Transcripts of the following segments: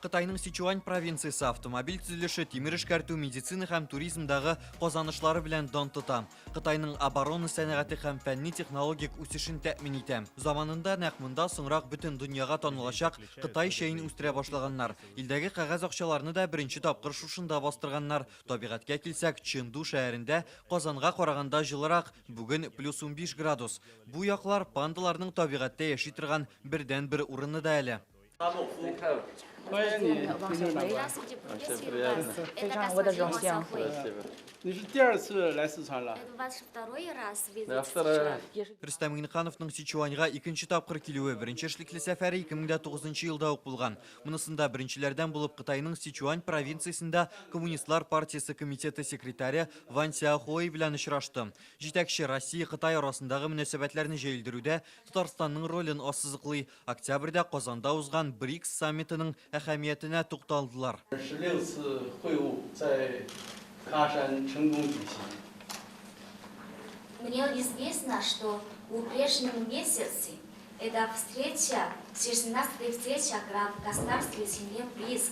Кытайның Сичуань провинциясе автомобиль төзелеше, тимер эшкәртү, медицина һәм туризмдагы казанышлары белән дан тота. Кытайның оборона сәнәгате һәм фәнни-технологик үсешен тәэмин итә. Заманында нәкъ монда соңрак бөтен дөньяга танылачак Кытай чәен үстерә башлаганнар. Илдәге кәгазь акчаларны да беренче тапкыр шушында бастырганнар. Табигатькә килсәк, Чэнду шәһәрендә Казанга караганда җылырак, бүген плюс 15 градус. Бу яклар пандаларның табигатьтә яши торган бердәнбер урыны да әле. 欢迎你， Здравствуйте, приветствую вас. Это господин Ван. 你是第二次来四川了？ Это ваш второй раз визит Да, в второй Сычуань. Рөстәм Миңнехановның Сичуаньга икенче тапкыр килүе, беренче эшлекле сәфәре 2009 елда ук булган. Монысында беренчеләрдән булып Кытайның Сичуань провинциясендә Коммунистлар партиясе комитеты секретаре Ван Сяохуэй белән очрашты. Җитәкче Россия-Кытай арасындагы мөнәсәбәтләрне җәелдерүдә Татарстанның ролен ассызыклый. Октябрьдә Казанда узган БРИКС саммитының әһәмиятенә тукталдылар. 16次会晤在喀山成功举行。 Мне известно, что в прежнем месяце эта встреча, 16-я встреча глав государств семьи БРИКС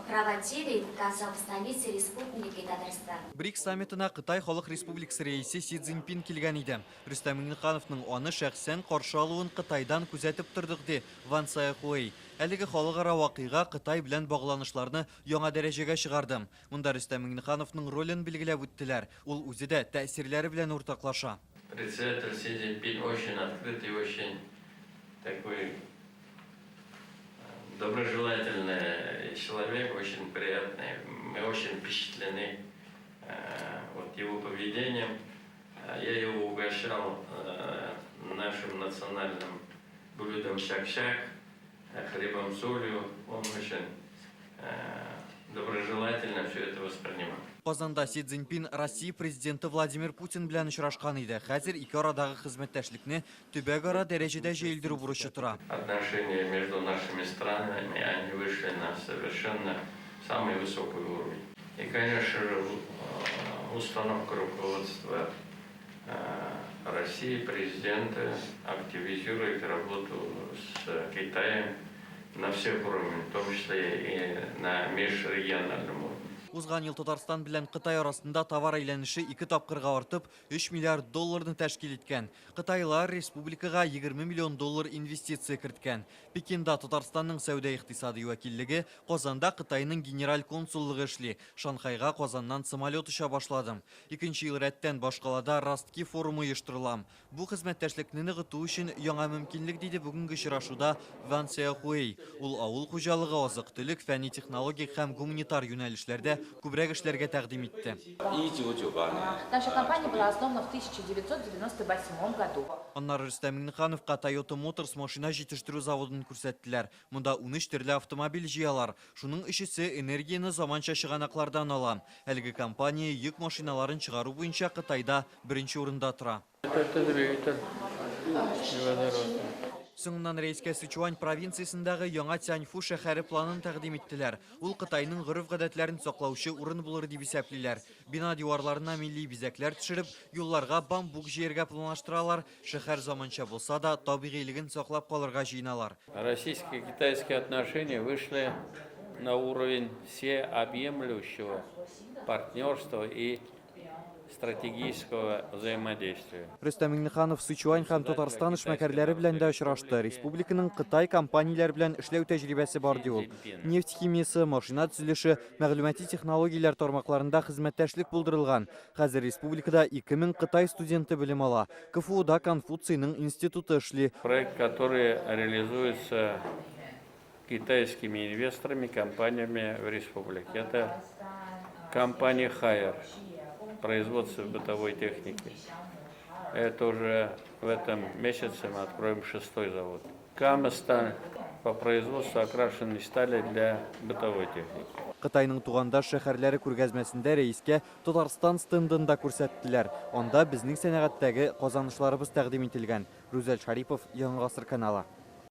проводили в Казан, в столице Республики Татарстан. БРИКС саммитына Кытай Халык Республикасы рәисе Си Цзиньпин килгән иде. Рөстәм Миңнехановның аны шәхсән каршы алуын Кытайдан күзәтеп тордык, ди Ван Сяохуэй. Әлеге халыкара вакыйга Кытай белән багланышларны яңа дәрәҗәгә чыгарды. Монда Рөстәм Миңнехановның ролен билгеләп үттеләр. Ул үзе дә тәэсирләре белән уртаклаша. Председатель Си Цзиньпин очень открытый, очень такой доброжелательный человек, очень приятный. Мы очень впечатлены вот его поведением. Я его угощал нашим национальным блюдом чак-чак, хлебом, солью. Он очень доброжелательно все это воспринимал. Казанда Си Цзиньпин Россия президенты Владимир Путин белән очрашкан иде. Хәзер ике арадагы хезмәттәшлекне төбәкара дәрәҗәдә җәелдерү бурычы тора. Отношения между нашими странами, они вышли на совершенно самый высокий уровень. И, конечно же, установка руководства России, президента, активизирует работу с Китаем на всех уровнях, в том числе и на межрегиональном уровне. Узган ел Татарстан белән Кытай арасында товар әйләнеше ике тапкырга артып, 3 миллиард долларны тәшкил иткән. Кытайлар республикага 20 миллион доллар инвестиция керткән. Пекинда Татарстанның сәүдә икътисади вәкиллеге, Казанда Кытайның генераль консуллыгы эшли. Шанхайга Казаннан самолет оча башлады. Икенче ел рәттән башкалада Ростки форумы оештырыла. Бу хезмәттәшлекне ныгыту өчен яңа мөмкинлек, диде бүгенге очрашуда Ван Сяохуэй. Ул авыл хуҗалыгы, азык-төлек, фәнни-технологик һәм гуманитар юнәлешләрдә күбрәк эшләргә тәкъдим итте. Наша компания была основана в 1998 году. Аннары Рөстәм Миңнехановка Toyota Motors машина җитештерү заводын күрсәттеләр. Монда 13 төрле автомобиль җыялар. Шуның өчесе энергияне заманча чыганаклардан ала. Әлеге компания йөк машиналарын чыгару буенча Кытайда беренче урында тора. Это двигатель водородный. Соңыннан рәискә Сычуань провинциясендәге Яңа Тяньфу шәһәре планын тәкъдим иттеләр. Ул Кытайның гореф-гадәтләрен саклаучы урын булыр дип исәплиләр. Бина диварларына милли бизәкләр төшереп, юлларга бамбук җыярга планлаштыралар. Шәһәр заманча булса да, табигыйлеген саклап калырга җыеналар. Российско-китайские отношения вышли на уровень всеобъемлющего партнерства и стратегического взаимодействия. Рөстәм Миңнеханов Сычуань һәм Татарстан эшмәкәрләре белән дә очрашты. Республиканың Кытай компанияләре белән эшләү тәҗрибәсе бар, ди ул. Нефть химиясе, машина төзелеше, мәгълүмати технологияләр тармакларында хезмәттәшлек булдырылган. Хәзер республикада 2000 Кытай студенты белем ала. КФУда Конфуцийның институты эшли. Проект, который реализуется китайскими инвесторами, компаниями в республике. Это компания Haier, производство бытовой техники. Это уже в этом месяце мы откроем шестой завод. Камасталь по производству окрашенной стали для бытовой техники. Кытайның тугандаш шәһәрләре күргәзмәсендә рәискә Татарстан стендын да күрсәттеләр. Анда безнең сәнәгатьтәге казанышларыбыз тәкъдим ителгән. Рүзәл Шарипов, Яңа Гасыр каналы.